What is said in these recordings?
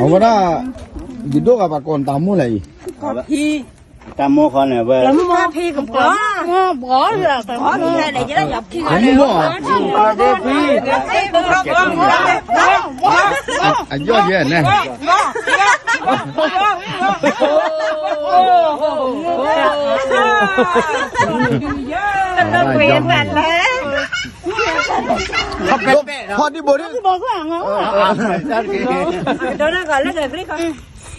အဝဲဒၣ် ယဒိၣ်ဂၤဘၣ်ကိးနတၢ်မိၣ်လဲၣ်အံၤ, တၢ်မိၣ်ဃီန့ၣ်ဝဲ, တၢ်မိၣ်ဘီ, အယီၢ်ယဲန့ၣ်, ဖီဒံဘိဒံ, အယီၢ်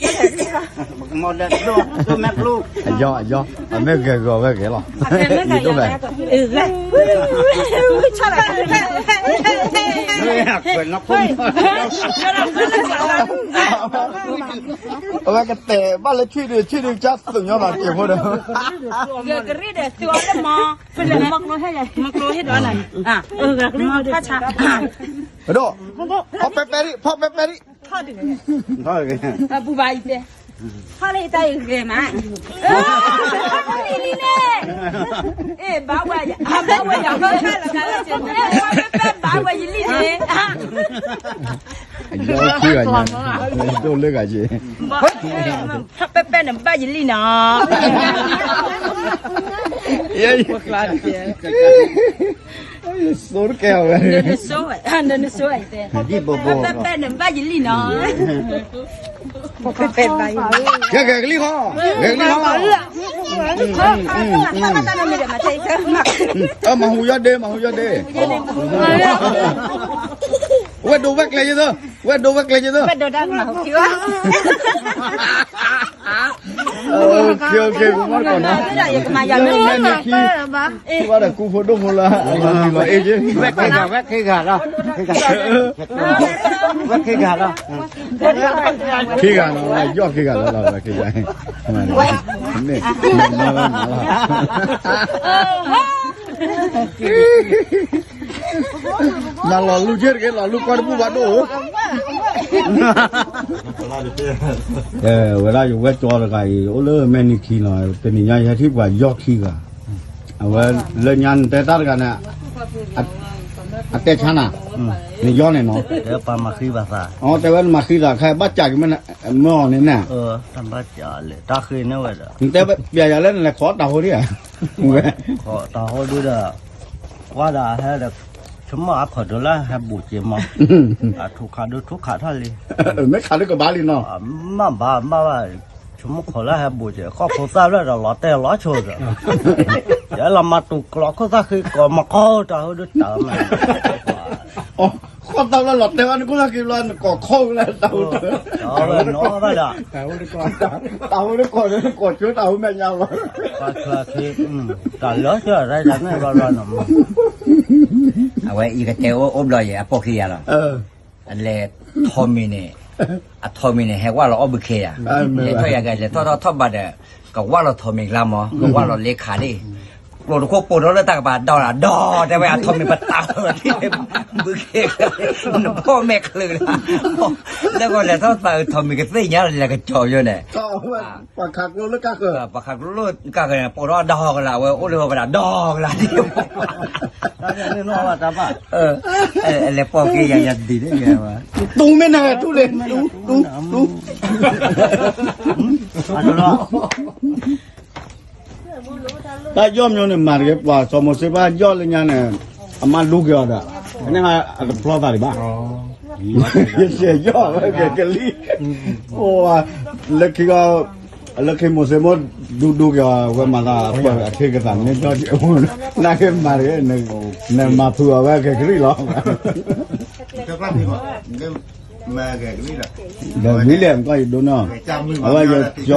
အယီၢ် အမ့ၢ်ဂဲၤဂီၤဝဲဂဲၤလီၤ, ယဒိၣ်ဂၤ, အဝဲကတဲာ်ဘၣ်လၢထွံၣ်ဒုး ထွံၣ်ဒုး ကၢ်သူၣ်ညီဘၣ်က့ၤဖိဒီး, ကရံၣ်ဒီးသုအီၤလၢမီၤ, မီၤကျိဟ့ၣ်ဒီးနၤ, ဒီး, ဖီပဲပဲရံၣ်, ဖီပဲပဲရံၣ်, ပူၤဘၣ်အံၤတဲ, ဖီလၢယတၢ်အံၤဂ့ၤမး, အံၤန့ၣ်, အ့ၣ် ဘၣ်ဝဲယၤ, ဘၣ်ဝဲယၤ, ဖီပဲပဲဘၣ်ဝဲယလံၣ်န့ၣ်, ယဒိၣ်လၢဂၤက့ၤ, ဖီပဲပဲန့ၣ်ဘၣ်ယလံၣ်နီၤ, ယဆိကဲဝဲ, နဆိဝဲ, နဆိဝဲတဲ, ဖီပဲပဲန့ၣ်ဘၣ်ယလံၣ်နီၤ, ဖီပဲပဲဘၣ်ယလံၣ်, ကဲဂဲၤကလံၣ်ဃီ, ဂဲၤကလံၣ်ဃီလီၤ, မၤဟူယီၢ်ဒ့, မၤဟူယီၢ်ဒ့, ဝဲဒိးဝဲကျဲယသၢ, ဝဲဒိးဝဲကျဲယသၢ, ဝဲဒိးတၢ်မၤဟူခံဝဲ, မ့ၢ်နံၤခံ, ဘၣ်ဒီးကူဖိဒိၣ်ဖိလၢ, ဝဲခံဂၤလီၤ, ဝဲခံဂၤလီၤ, ခံဂၤလီၤ, ယီၢ်ခံဂၤလီၤလီၤ, ဝဲခံဂၤ, မ့ၢ်, မ့ၢ်မၤလီၤ နလီၤလူၤက့ၤတက့ၢ်, လီၤလူၤကွၢ်တဘူၣ်ဘၣ်ဒိၣ်ဧၢ, ဝဲဒၣ်ယဝဲၢ်ကၠီတဂၤအံၤ အိၣ်လၢမဲၢ်နံၤခံလီၤ, တနံၤညါယဟဲထံၣ်ပှၤယီၢ်ခံဂၤ, အဝဲလၢညါနတဲတၢ်တဂၤန့ၣ်, အတဲဆါနၤ, နယီၢ်န့ၣ်နီၤ, တဲဝဲနမၤဃံသး, ခဲဘၣ်စးက့ၤမၢအီၤန့ၣ်န့ၣ်, နတဲပျဲယၤလၢနလဲၤခိးတၢ်ဟိဒံးဧါ, ဝဲ, ခိးတၢ်ဟိဒံးဒီး, ကွၢ်ဒီးဟဲဒီး, ဆိကမိၣ်အခိးဒိးလၢဟဲဘူးက့ၤမး, အထူခးဒိးထူခးထီၣ်လံ, မ့ၢ်ခးဒိးကဘၣ်လံနီၤ, မ့ၢ်ဘၣ်ဘၣ်ဘၣ်, ဆိကမိၣ်ခိးလၢဟဲဘူးက့ၤ ဃီၣ်ဖိသၣ်ဖျၢၣ်ဒီးလီၤတဲာ်လီၤဆိဒီး, ယဲလီၤမၤတူာ်ကျိၤခိၣ်သၣ်ဃံကိးမၤခီတၢ်ဟိဒံးတၢ်မး ဃီၣ်သၣ်ဖျၢၣ်လီၤတဲာ်ဝဲနခိၣ်သၣ်ဃံဘျီ နကိးခီၣ်ဝဲလၢတၢ်ဟိ, တၢ်ဟိတကိးဒီး နကိးဆိတၢ်ဟိမဲာ်ညါလီၤ, တၢ်လၢဆၢတၢ်န့ၣ်ဘျီဘျီနီၤ, အဝဲအံၤကတဲအိၣ်အိၣ်ဘျီယဲ အပိာ်ခံယၤလီၤ, အလဲၤထီၣ်မံၤန့ၣ်, အထီၣ်မံၤန့ၣ် ဟဲဝၢ်လီၤအီၣ်ဘုခ့ယၤ, လဲၤထီၣ်ယၤကလဲၤထီၣ်ထီၣ်ထီၣ်ဘၣ်ဒီး, ကဝၢ်လီၤထီၣ်မံၤကျါမး ကဝၢ်လီၤလ့ခးဒံး, ကျိၤတခိၣ်ပိာ်ထီၣ်လၢတၢ်ကပၤဒီးဒီး တဲဝဲအထီၣ်မံၤပတၢ်လီၤထံၣ်, ဘုခ့, နပိာ်မဲာ်ချုးလၢ, လၢကလဲၤထီၣ်သးထီၣ်မံၤကသ့ၣ်ညါလၢလဲၤကစီၤယိန့ၣ် ပှၤခးကျိလၢကၢ်ဃၢၤ, ပှၤခးကျိလၢကၢ်ဃၢၤန့ၣ် ပိာ်ထီၣ်ဒီးကလး အဝဲအိၣ်လၢဝဲဒၣ်ဒီးကလးဒံး, လဲၤပိာ်က့ၤယၤယၤဒံးန့ၣ်, တူၢ်မ့ၢ်နၤတူၢ်လဲၣ်, တူၢ်, တူၢ်, တၢ်ယီၢ်မၠိန့ၣ် မၤတက့ၢ် ပှၤစီၤမိၤၡ့ဘၣ်ယီၢ်လၢညါန့ၣ်, အမါလူက့ၤအီၤဒီး, န့ၣ်အတဖျီသးဒံးဘၣ်, ယဲယီၢ်ဝဲကဲကလံၣ်, လၢခံကီ, လၢခံမိၤၡ့မိၢ်ဒူဒူက့ၤအီၤ ဝဲမၤသးပှၢ်အခ့ကသးန့ၣ်, နက့ၤမၤတက့ၢ်, နမၤဖုးအီၤဝဲကဲကလံၣ်လီၤ ဒီးမံၤလဲၣ် မ့ၢ်ယဒိၣ်နီၤ, အဝဲယကၠီ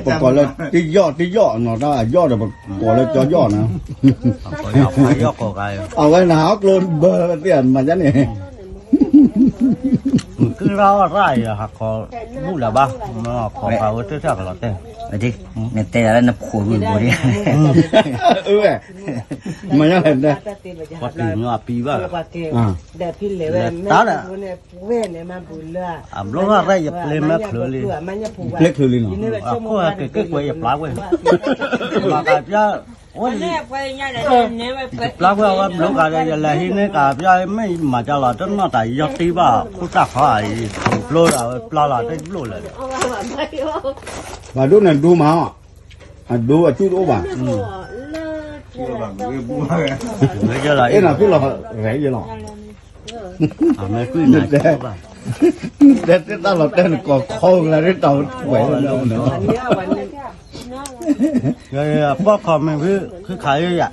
ပကိးလၢတယီၣ်တယီၣ်နီၤ တၢ်အယီၣ်ဒီးပကိးလၢကၠီယီၣ်နီၤ, အဝဲနဟးအီၣ်ကျိဘၢသ့ၣ်မၤဒ်န့ၣ်, မ့ၢ်ကရၢဝဲရၣ်အံၤဟးခီဘူၣ်လၢၤဘၣ်, မ့ၢ်ခီဖးဝဲတၢ်တၢ်ကလီၤတဲာ်, နတဲဒၣ်လၢနဖိဝံၤဘိဒံး, မၤညါလဲၣ်, ပှၤတံၤညိအပံဘၣ်, ဒီးဖံလဲၤဝဲ, တၢ်ဒီး, အဘျီရၣ်ရၣ်ယပျဲမဲာ်ချုးလံ, ပျဲချုးလံနီၤ, အခိၣ်ဟဲက့ၤက့ၤကွဲးယပျၢ်ကွဲး, မၤကပျၢ် အိၣ် ယပျၢ်ကွံာ်အဝဲဘျိကဒီး ယလဲၤဟံးန့ၢ်ကးပျၢ် မ့ၢ်မၤကလီၤ တနီၣ်တၢ်ယီတံၢ်ဘၣ် ခိၣ်သၣ်ခီအံၤ ဘျိဒီးဝဲပျၢ်လီၤ တဘျိလၢၤဒီး ပှၤဒိၣ်န့ၣ်ဒိမးအီၤ, အဒိအစုတအိၣ်ဘၣ်, မ့ၢ်ကလီၤ အဲၣ်နၤဖုၣ်လီၤ ရဲၣ်ယလီၤ မ့ၢ်ကွံာ်နၤတဲ တဲသ့ၣ်တၢ်လီၤတဲာ်နကိးခီကလါရ့ၣ်တၢ်ဝဲလၢန့ၣ် ပီၢ်ခီမ့ၢ်ဖုၣ်ခါယဲယၤ,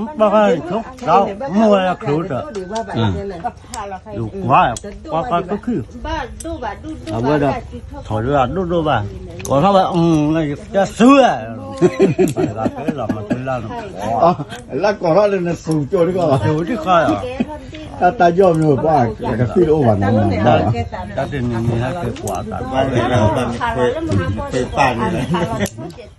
ပီၢ်ခီဆိကမိၣ်ဝဲလၢချုးတၢ်, ယကွၢ်, ပီၢ်ခီတခုၣ်, အဝဲဒၣ်, ထီၣ်ဒၣ်ဒိၣ်ဒိၣ်ဘၣ်, ကိးထီၣ်ဝဲ, ယတဲဆူ, လၢကိးထီၣ်လၢနစူၤကၠိတခီ, စူၤတခီ, တၢ်တၢ်ယီၢ်မ့ၢ်ပှၤကသံၣ်တအိၣ်ဘၣ်နီၤ, တၢ်တနံၤနံၤဟဲက့ၤကွၢ်တၢ်, ပၢ်န့ၣ်လၢ